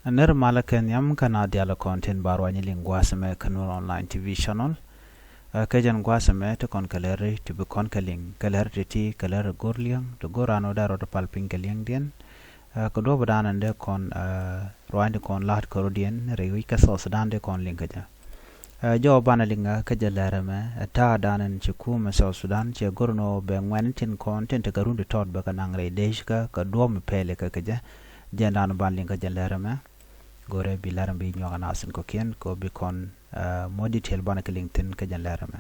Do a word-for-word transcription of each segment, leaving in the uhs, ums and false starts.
Nɛr malä kɛ nhiam kä naath diaal kɔn tin ba ruany liŋ gua̱a̱th ɛmɛ kä Nuer Online T V channel. Ɛ, kɛ jɛn gua̱a̱th ɛmɛ ti kɔn kɛ lɛr ti bi kɔn kɛ liŋ kɛ lɛr ti ti kɛ lɛr go̱r liɛŋ ti go̱r an wä dee rɔ ti pal piny kɛ liɛŋdiɛn. Ɛ, kɛ duɔ̱p dan in dee kɔn, ɛ, ruany ti kɔn la̱t kɛ rɔ̱diɛn rɛy wi̱c kä South Sudan dee kɔn liŋ kɛ jɛ. Ɛ, jɔw banɛ liŋ kä jɛ lɛr ɛmɛ, ɛ, ta̱a̱ dan in ci kumɛ South Sudan cɛ go̱r nɔ bɛ ŋuɛn tin kɔn tin tekɛ run ti tɔt bɛ kɛ naŋ rɛy dec kä kɛ duɔ̱p mi pɛli kä kɛ jɛ. Jɛn dan ban liŋ kä jɛ lɛr ɛmɛ. Go̱rɛ bi lɛr ɛmɛ bi nyuak anath in kɔkiɛn kɛ bi kɔn, ɛ, mɔ detail banɛ kɛ liŋ thin kä jɛ lɛr ɛmɛ.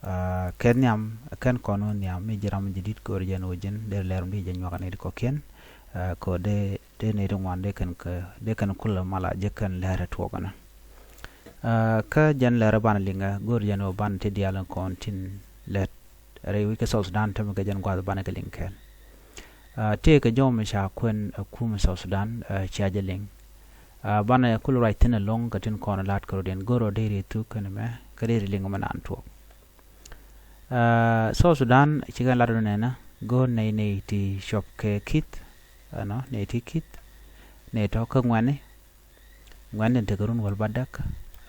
Ɛ, kɛ nhiam, kɛn kɔn wä nhiam mi ji̱ ram ji̱ dit go̱rɛ jɛn wä ji̱n dee lɛr ɛmɛ di jɛ nyuak anɛ di kɔkiɛn. Ɛ, kɛ dee, dee nɛ di ŋuan dee kɛn kɛ, dee kɛn kulɛ mala jɛ kɛn lɛr ɛ tuɔk ɛnɛ. Ɛ, kä jɛn lɛr banɛ liŋ ɛ go̱rɛ jɛn wä banɛ ti diaal kɔn tin lɛt rɛy wi̱c kä South Sudan tämɛ kɛ jɛn gua̱th banɛ kɛ liŋ kɛɛl. Ɛ, tëëkɛ jɔw mi ca kuɛn, ɛ, kumɛ South Sudan, ɛ, cia jɛ liŋ. Ɛ, banɛ kul ruac thi̱n ɛlɔ̱ŋ kɛ tin kɔn la̱t kɛ rɔ̱diɛn go̱r rɔ dee ri thuk kɛn mɛ kä dee ri liŋ mɛ naan tuɔk. Ɛ, South Sudan cikɛ lat rɔ nɛnɛ go̱r nɛy nɛy ti cuɔp kɛ ki̱th, ɛnɔ nɛy ti ki̱th nɛy tɔ̱ kä ŋuɛni. Ŋuɛn tin tekɛ run wäl ba däk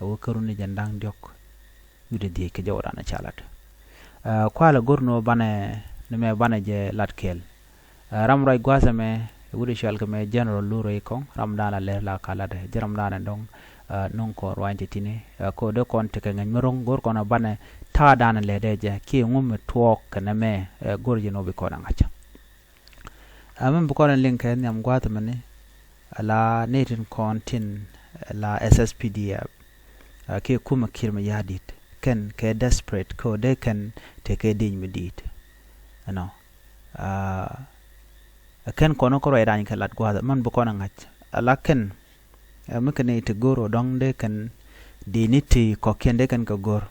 a wä kä run ni jɛn da̱ŋ diɔ̱k. Wi̱cdɛ dhiec kɛ jɔwdan a ca lat. Ɛ, kualɛ go̱r ni wä banɛ ni mɛ banɛ jɛ lat kɛɛl. Ɛ, ram ruac gua̱a̱th ɛmɛ wi̱cdɛ cual kɛ mɛ general Lurɛ Ikɔŋ ram dan a lɛr la ka lat jɛ ram dan a dɔ̱ŋ. Ɛ, nuŋ kɔn ruany ti tini, ɛ, kɛ wä dee kɔn tekɛ ŋäc mi ro̱ŋ go̱r kɔn a banɛ ta̱a̱ dan a lɛr dee jɛ kiɛ ŋum mi tuɔɔk kɛ nɛ mɛ, ɛ, go̱r jɛ ni wä bi kɔn a ŋa̱c. Ɛ, min bi kɔn in liŋ kɛ nhiam gua̱a̱th mini, ɛ, la ni tin kɔn tin, ɛ, la S S P D F, ɛ, kiɛ kumɛ Kiir Mayardit kɛn kɛ desperate kɛ wä dee kɛn tekɛ di̱ny mi di̱i̱t. Ɛnɔ, ɛ, kɛn kɔn kɛ ruac rany kɛ lat gua̱a̱th min bi kɔn in ŋa̱c. Ɛ, la kɛn, ɛ, mi kɛn i̱ ti go̱r wä dɔ̱ŋ dee kɛn di̱i̱ni ti kɔ̱kiɛn dee kɛn kɛ go̱r.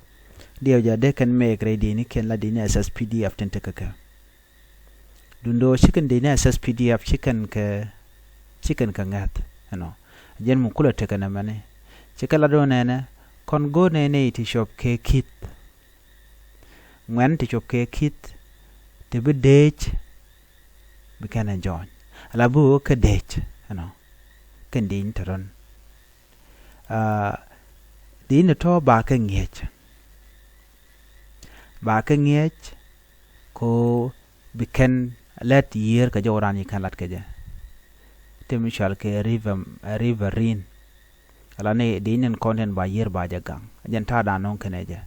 Diɛw jɛ dee kɛn mɛk rɛy di̱i̱ni kiɛn la di̱i̱ni S S P D F tin tekɛ kɛ. Dundo cikɛn dec ni S S P D F cikɛn kɛ, cikɛn kɛ ŋɛth ɛnɔ. Jɛn mi kulɛ tekɛ nɛ mɛni cikɛ la do̱n nɛnɛ kɔn go̱o̱r nɛ nɛy ti cuɔp kɛ ki̱th. Ŋuɛn ti cuɔp kɛ ki̱th ti bi dec bi kɛn ɛ jɔny. Ala bi wä kä dec ɛnɔ kɛn dec ni tɔ̱tɔ̱n. Aa, dec ni tɔ̱ ba kɛ ŋi̱eec. Ba kɛ ŋi̱eec ko bi kɛn lɛt yiër kɛ jɔw ran yi kɛn lat kɛ jɛ. Ti mi cual kɛ river, river rin. Ala ni di nin kɔn tin ba yiër ba jɛ gaŋ jɛn ta̱a̱ dan nɔŋ kɛn ɛ jɛ.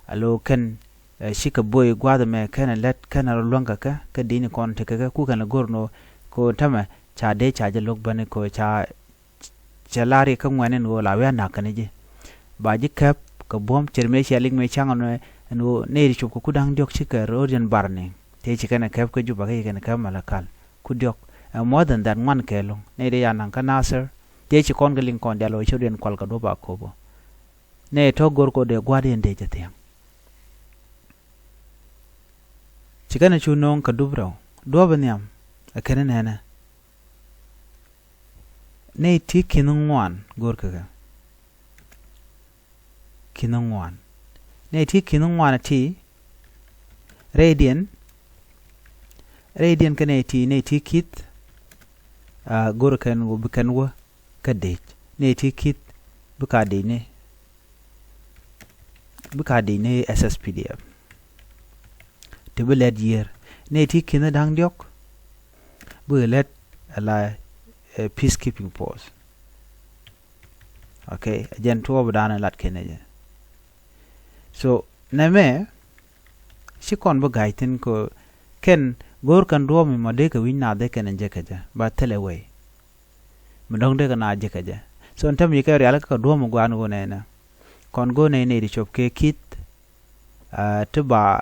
Alo kɛn, eh, cikɛ boi gua̱th mɛ kɛn lɛt kɛn rɔ luäŋ kɛ kɛ kɛ di ni kɔn ti kɛ kɛ ku kɛn go̱r no ko tämɛ ca dee ca jɛ lo̱k bäni ko ca cɛ lar yɛ kä ŋuɛn in ɣöö la wi̱i̱ a na̱k kɛn ji̱. Ba ji̱ käp kɛ buɔ̱m cɛ ri mëë cia lik mëë ca̱ŋ ɛn ɣöö nɛy ti cop kɛ ku da̱ŋ diɔ̱k cikɛ ro̱o̱diɛn bar ni tëë ci kɛn ɛ käp kä Juba kä ci kɛn ɛ käp Malakal ku diɔ̱k. Ɛ more than that ŋuan kɛɛl lo̱ŋ nɛy ti ya naŋ kä Nasir tëë ci kɔn kɛ liŋ kɔn dial ɣöö cä ro̱o̱diɛn kual kɛ duɔ̱p a ko̱p ɔ. Nɛy tɔ̱ go̱r kɛ ɣöö dee gua̱a̱r yɛn dee cɛ thia̱ŋ. Ci kɛn ɛ cu no̱o̱ŋ kɛ dup rɛw duɔ̱ɔ̱p in nhiam ɛ kɛn in nɛnɛ. Nɛy ti ki̱n ŋuan go̱o̱r kɛ kɛ. Ki̱n ŋuan. Nɛy ti ki̱n ŋuan ti rɛydiɛn. Rɛydiɛn kɛ nɛy ti, nɛy ti ki̱th, ah, go̱o̱r kɛn wä, bi kɛn wä kä dec. Nɛy ti ki̱th bi ka dec ni. Bi ka dec ni S S P D F. Ti bi lɛt yiër. Nɛy ti ki̱n da̱ŋ diɔ̱k. Bi lɛt ala, eh, peacekeeping force. Ok, jɛn tuɔɔp dan lat kɛn jɛ. So nɛmɛ ci kɔn bi ga̱c thi̱n kɛ kɛn go̱o̱r kɛn duɔ̱ɔ̱p mi mɔ dee kɛ wi̱c naath dee kɛn jɛ kɛ jɛ ba thilɛ wei. Mi dɔ̱ŋ dee kɛ naath jɛ kɛ jɛ. So ɛn tɛm yi kɛ rial kɛ duɔ̱ɔ̱p mi gua̱a̱n ɣöö nɛnɛ kɔn go̱o̱r nɛy nɛy ti cop kɛ ki̱th. Ah, ti ba,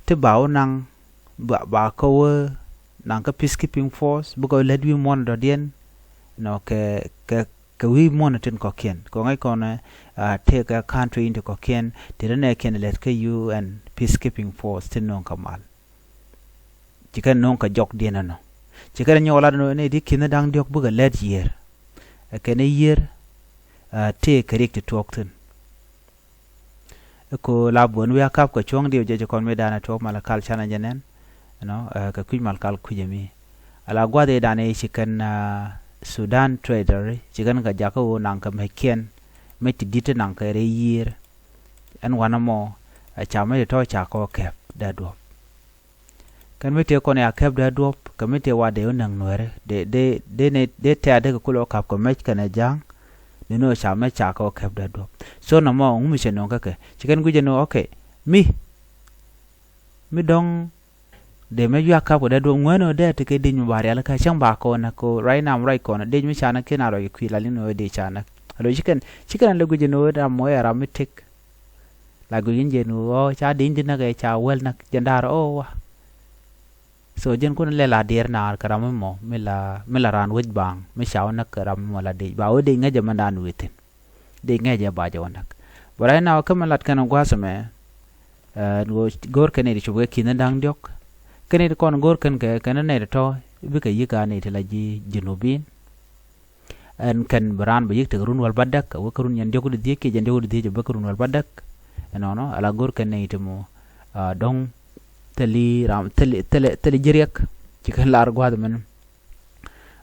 ti ba wä naŋ ba, ba kä wä naŋ kä peacekeeping force bikɛ wä lät wi̱i̱ muɔ̱n dɔ̱diɛn. Nɔ kɛ, kɛ, kɛ wi̱i̱ muɔ̱n tin kɔ̱kiɛn kɛ ŋäc kɔn, ah, tëëkɛ country in ti kɔ̱kiɛn ti rɛ nɛ kiɛn lät kä U N peacekeeping force tin no̱o̱ŋ kä mal. Ci kɛn no̱o̱ŋ kɛ jɔkdiɛn ɛnɔ. Ci kɛn nyɔk lat ɛnɔ ni di ki̱n da̱ŋ diɔ̱k bikɛ lät yiër. Ɛ kɛn yiër, ah, tëëkɛ riɛk ti tuɔɔk thi̱n. Iko la buɔ̱n wi̱i̱ a kap kɛ cuɔ̱ŋ diw jɛ ci kɔn mi danɛ tuɔɔk Malakal canɛ jɛ nɛn. Ɛnɔ, eh, kɛ kui̱c Malakal kui̱c ɛmi. Ala gua̱th i̱ danɛ i̱ ci kɛn, ah, Sudan Treasury, ci kɛn kɛ jakä ɣöö naŋ kɛ mec kiɛn, mec ti di̱t ti naŋ kɛ rɛy yiër. Ɛn wanɛ mɔ, ɛ ca mec ti tɔ̱ ca kɔ kɛp dee duɔ̱p. Kɛn mi tëë kɔn ya kɛp dee duɔ̱p, kɛ mi tëë wa dee wä näk nuɛɛri, dee, dee, dee ne, dee tɛ̈ a dee kɛ kulɛ wä kap kɛ mec kɛnɛ ja̱a̱ŋ, ni ni wä ca mec ca kɛ wä kɛp dee duɔ̱p. So nɔmɔ ŋu mi cɛ nöŋ kä kɛ. Ci kɛn gui̱c ɛn ɣöö, okay, mi, mi dɔ̱ŋ dee mec wiak kap kɛ dee duɔ̱p, ŋuɛ̈ni wä dee ti kɛ di̱c mi ba rialikä, cäŋ ba kɔn näk kɛ ɣöö right now, right kɔn, dic mi ca näk kiɛn a ruac kɛ kui̱ la liŋ ni wä dee ca näk. Alo ci kɛn, ci kɛn a lɛ gui̱c ɛn ɣöö ram mɔ ɛ ram mi tëk. La guic in jɛn ɣöö ca di̱ny di näk ɛ ca wäl näk jɛn da̱r ɔ wa. So jɛn kun lɛ la diɛɛr naar kɛ ram mi mɔ mi la, mi la raan wec baaŋ mi ca wä näk kɛ ram mi mɔ la dec ba wä dec ŋäcɛ mɛn daan wee thi̱n. Dec ŋäcɛ ba jɛ wä näk. Bɛ right now kä mi lat kɛn gua̱a̱th ɛmɛ, ɛ, ɣöö go̱o̱r kɛn nɛy ti cop kɛ ki̱n da̱ŋ diɔ̱k. Kɛn nɛy ti kɔn go̱o̱r kɛn kɛ kɛn nɛy ti tɔ̱ bikɛ yi̱k a nɛy ti la ji̱ Junubin. Ɛn kɛn bi raan bɛ yi̱k tek run wäl bädäk, a wek kä run jɛn diɔ̱k di dhiec kiɛ jɛn diɔ̱k di dhiec a bek kä run wäl bädäk. Ɛnɔnɔ ala go̱r kɛn nɛy ti mɔ, a, dɔ̱ŋ thili ram, thili, thili, thili ji̱ riɛk. Ci kɛn lar gua̱a̱th mɛn.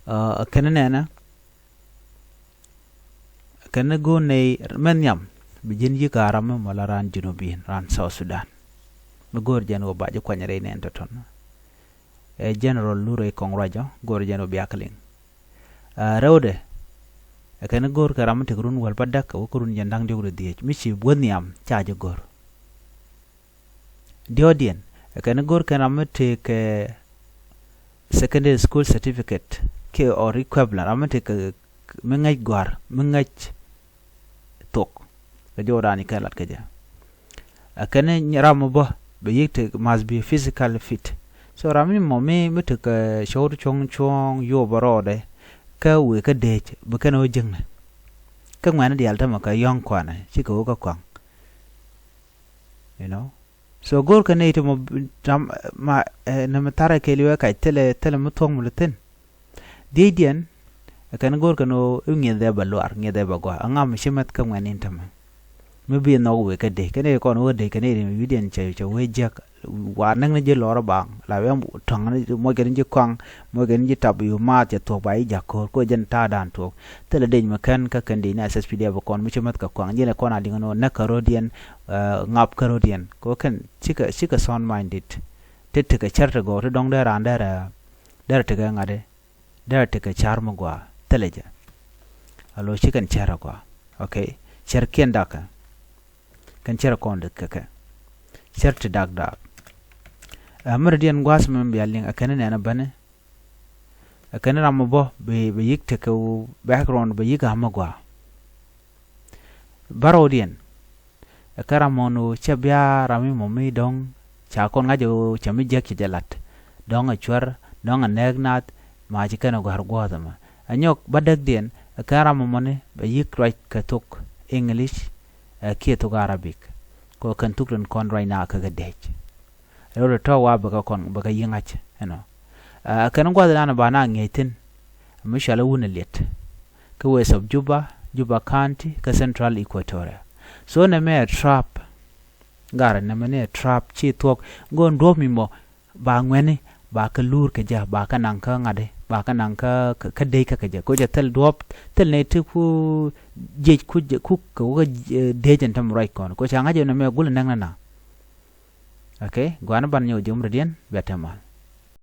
A, kɛn nɛnɛ, kɛn go̱r nɛy mɛn nhiam bi ji̱n yi̱k a ram mi mɔ la raan Junubin, raan South Sudan. Mi go̱r jɛn wä ba ji̱ kuany rɛy nɛn tɔ̱tɔ̱n. Ɛ General Lurey Kɔŋ Ruacɔ go̱r jɛn wä biak liŋ. A, rɛwdɛ, ɛ kɛn go̱r kɛ ram mi tek run wäl bädäk kɛ wä kä run jɛn da̱ŋ diɔ̱k di dhiec mi ci wä nhiam ca jɛ go̱r. Diɔ̱ɔ̱diɛn, ɛ kɛn go̱r kɛn ram mi tek kɛ secondary school certificate kiɛ or equivalent, ram mi tek kɛ mi ŋäc gɔ̱a̱r, mi ŋäc thok. Kɛ jɔwdan ci kɛn lat kɛ jɛ. A kɛn ram mi bä bɛ yi̱k tek must be physically fit. So ram mi mɔ mi, mi tek, ɛ, cɔw ti cuɔ̱ŋ cuɔ̱ŋ yop bä rɔɔdɛ kä wëë kä dec bi kɛn ɣöö jiäknɛ. Kä ŋuɛ̈ni diaal tämɛ kɛ yɔ̱ŋ kuanɛ cikɛ ɣöö kä kuaŋ. You know. So go̱o̱r kɛ nɛy ti mɔ ram, ma, ɛ, nɛmɛ tharɛ kɛɛliw ɛ kac thilɛ, thilɛ mi thuɔ̱k mi lɛ thi̱n. Dhiecdiɛn, ɛ kɛn go̱o̱r kɛn ɣöö i̱ ŋi̱eth ɛ bɛ luaar, ŋi̱eth ɛ bɛ gɔaa. Aŋa mi ci mɛth kä ŋuɛ̈ni in tämɛ. Mi bi nhɔk wëë kä dec, kɛn i̱ kɔn wä dec, kɛn i̱ wi̱cdiɛn cɛ, cɛ wee jiäk. Wa näk ni ji̱ lɔrä baŋ, la wee tuaŋ ni, moc kɛn ji̱ kɔaŋ, moc kɛn ji̱ tap, yu maath cɛ thuɔ̱k ba ji̱ ja̱k ko̱r, ko jɛn ta̱a̱dan tuɔɔk. Thilɛ dec mi kɛn kä kɛn dec ni S S P D F kɔn, mi ci mɛth kɛ kɔaŋ, ji̱n ɛ kɔn a liŋ ni wä näk kä ro̱diɛn, ɛ, ŋap kä ro̱diɛn. Ko kɛn, cikɛ, cikɛ sound minded. Ti tekɛ cär ti gɔw ti dɔ̱ŋ dee raan derɛ, derɛ tekɛ ŋa̱t i̱ derɛ tekɛ ca̱r mi gɔaa thilɛ jɛ. A lo̱c ci kɛn cär a gɔaa. Okay. Cärkiɛn dakä. Kɛn cär kɔn dee kɛ kɛ. Cär ti dak dak. Ɛ, mi rɔ̱diɛn gua̱a̱th mi bia liŋ, ɛ kɛn nɛn a bäni. Ɛ kɛn ram mi bä bi, bi yi̱k tekɛ wu background bi yi̱k a mi gɔaa. Bärɔwdiɛn. Ɛ kä ram mɔ ni ɣöö cɛ bia ram mi mɔ mi dɔ̱ŋ ca kɔn ŋa̱c ɛ ɣöö cɛ mi jiäk cɛ jɛ la̱t. Dɔ̱ŋ ɛ cuɛr, dɔ̱ŋ ɛ nɛɛk naath, ma ci kɛn ɛ gɔ̱a̱r guɔ̱ɔ̱th ɛmɛ. Ɛ nyɔk bädäkdiɛn, ɛ kä ram mɔ mɔni bɛ yi̱k ruac kɛ thok English, ɛ kiɛ thok Arabic. Kɛ ɣöö kɛn thuk tin kɔn ruac naath kä kɛ dec. Rɛw ti tɔ̱ wa bɛ kɛ kɔn, bɛ kɛ yi̱k ŋa̱c ɛnɔ. Ɛ kɛn gua̱th dan ba na ŋi̱eec thi̱n. Mi cɔal i̱ wun ɛ liɛt. Kä west of Juba, Juba County, kä Central Equatoria. So nɛmɛ ɛ trap. Garɛ nɛmɛ ni ɛ trap ci thuɔ̱k. Go̱o̱n duɔ̱ɔ̱p mi mɔ ba ŋuɛ̈ni, ba kɛ luur kɛ jɛ, ba kɛ naŋ kä ŋa̱di, ba kɛ naŋ kä, kä, kä dec kä kɛ jɛ. Ko jɛ thil duɔ̱ɔ̱p, thil nɛ ti ku jiec ku jɛ, ku kɛ wä, ɛ, dec ɛn täm ruac kɔn. Ko ca ŋa̱c ɛn nɛmɛ gul ɛ nɛŋ nɛ na. Okay, gua̱a̱n ban nyɔk ji̱ murɛ diɛn bia tɛmal.